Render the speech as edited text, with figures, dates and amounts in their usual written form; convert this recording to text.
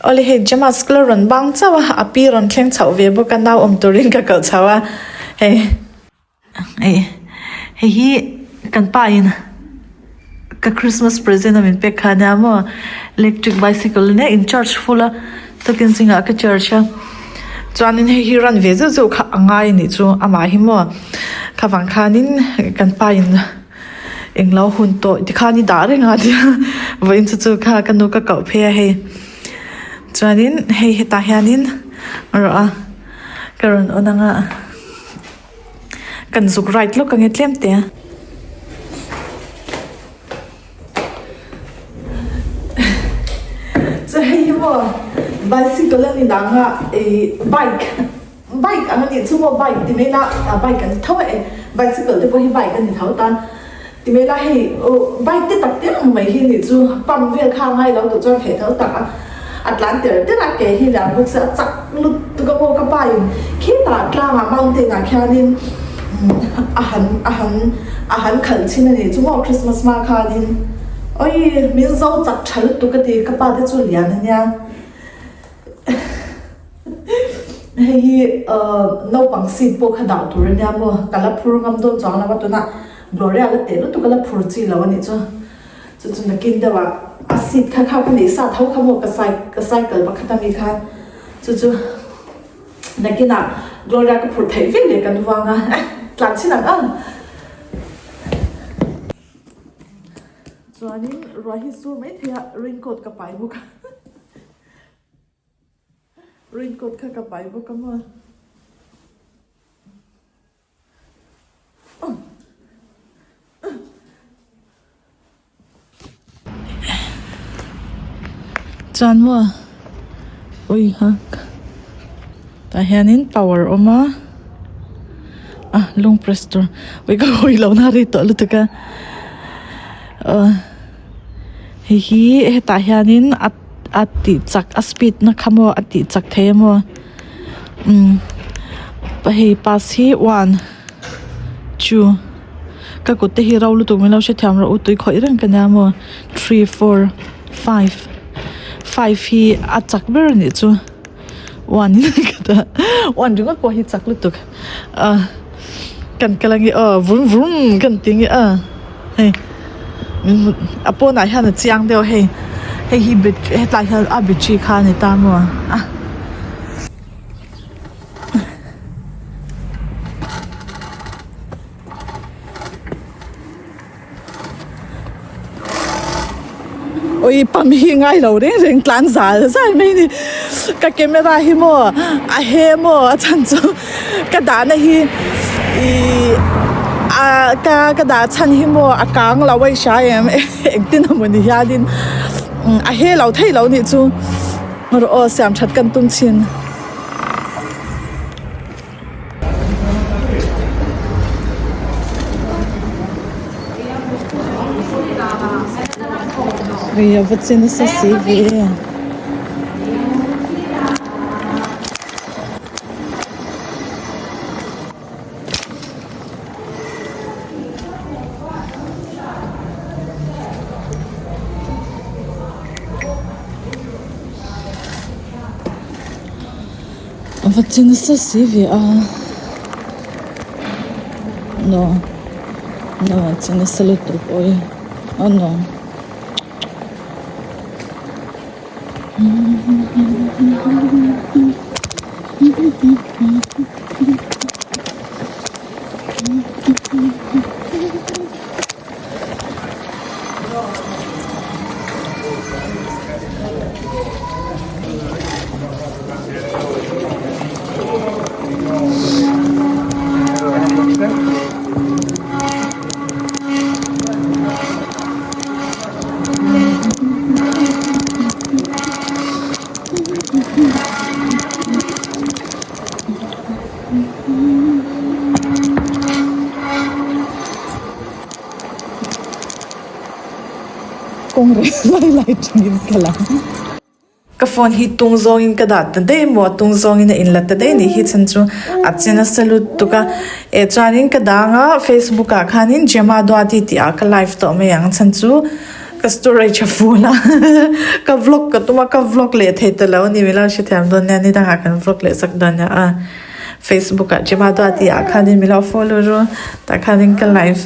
Awle hei Gemma school a rawn bang chauh a, a pi rawn thleng chhoh ve bawk a, nau awm turin ka koh chho a hei. Hei hei hi kan pa in ka Christmas present a min pek kha ania maw electric bicycle ania in charge full a tukin zingah ka charge a chuanin hei hi run ve zeuh zeuh kha a ngai anih chu amah hi maw kha vang khanin kan pa in englo hun tawh tikhan i dah reng a tia vawiin chu chu kha ka nu ka koh phei a hei chuanin hei hetah hianin rawh a ka rawn on ang a. Kan zuk ride lawk ange tlem te. Chu hei hi maw bicycle a ni dang a ih bike bike ang a nih chu maw bike ti mai ila a bike an tho a e bicycle te pawh hi bike a ni tho ta. Ti mai la hei bike te tak te ang mai hi nih chu pump vel kha a ngai lo tawh chuan theih tho tak a a tlan ter ter a ke hi lian bawk se a chak lutuk a maw ka pa in khitah tlangah mountain ah khianin a han a han a han khalh chhin a nih chu maw Christmas hma khanin awii min zo chak tha lutuk a ti ka pa te chu lian a nia. Hei hi naupang seat pawh kha dah tur ania maw ka la phur ngam dawn chuang lo a tunah Gloria la teh lutuk a la phur chi lo anih chu chu chu nakin deuh ah a seat kha kha ka neih sa tho kha maw ka ka cycle pakhat ami kha chu chu nakin ah Gloria ka phur theih vek leh kan vang a tlan chhin ang ang. Chuanin ruah hi sur mai thei a raincoat ka pai bawk a. Raincoat kha ka pai bawk a maw. Chuan maw ui ha tah hianin power awm a ah lung press tur ui ka hawi lo na rei tawh lutuk a ah hei hi hetah hianin a. a tih chak a speed na kha maw a tih chak thei a maw umm hei pass hi one two ka kut te hi ro lutuk min lo hrethiam rawh u tui khawih reng ka nia maw three four five five hi a chak ber a nih chu one one ringawt pawh hi chak lutuk ah kan kal ange aw vrum vrum kan ti ange a hei. A pawnah hian a chiang deuh a hei hei hi battery hetlai hian a battery kha a ni ta maw a. Ui pump hi ngai lo reng reng tlan zal zal mai a ni ka camera hi maw a he maw a chhan chu ka dahna hi ihh ah ka ka dah chhan hi maw a kang lo a i hria em engtin emaw ni hianin a he lo thei lo nih chu rawh aw siam that kan tum thin. Hei a va che nasa si ve e. A va che nasa si ve a no no a che nasa lutuk awi a no. Kawng reh lai lai tangin ka lang. Ka phone hi tung zawngin ka dah ta daih maw tung zawngin a inla ta daih nih hi chhan chu a che nasa lutuk a eh chuanin ka dang a facebook ah khanin Gemma Duati tih ah ka live tawh mai ang chhan chu. Ka storage a full a ka vlog ka tum a ka vlog leh thei ta lo a ni milo hrethiam dawn nia ni dangah kan vlog leh sak dawn nia a facebook ah Gemma Duati ah khanin milo follow ru tah khanin ka live.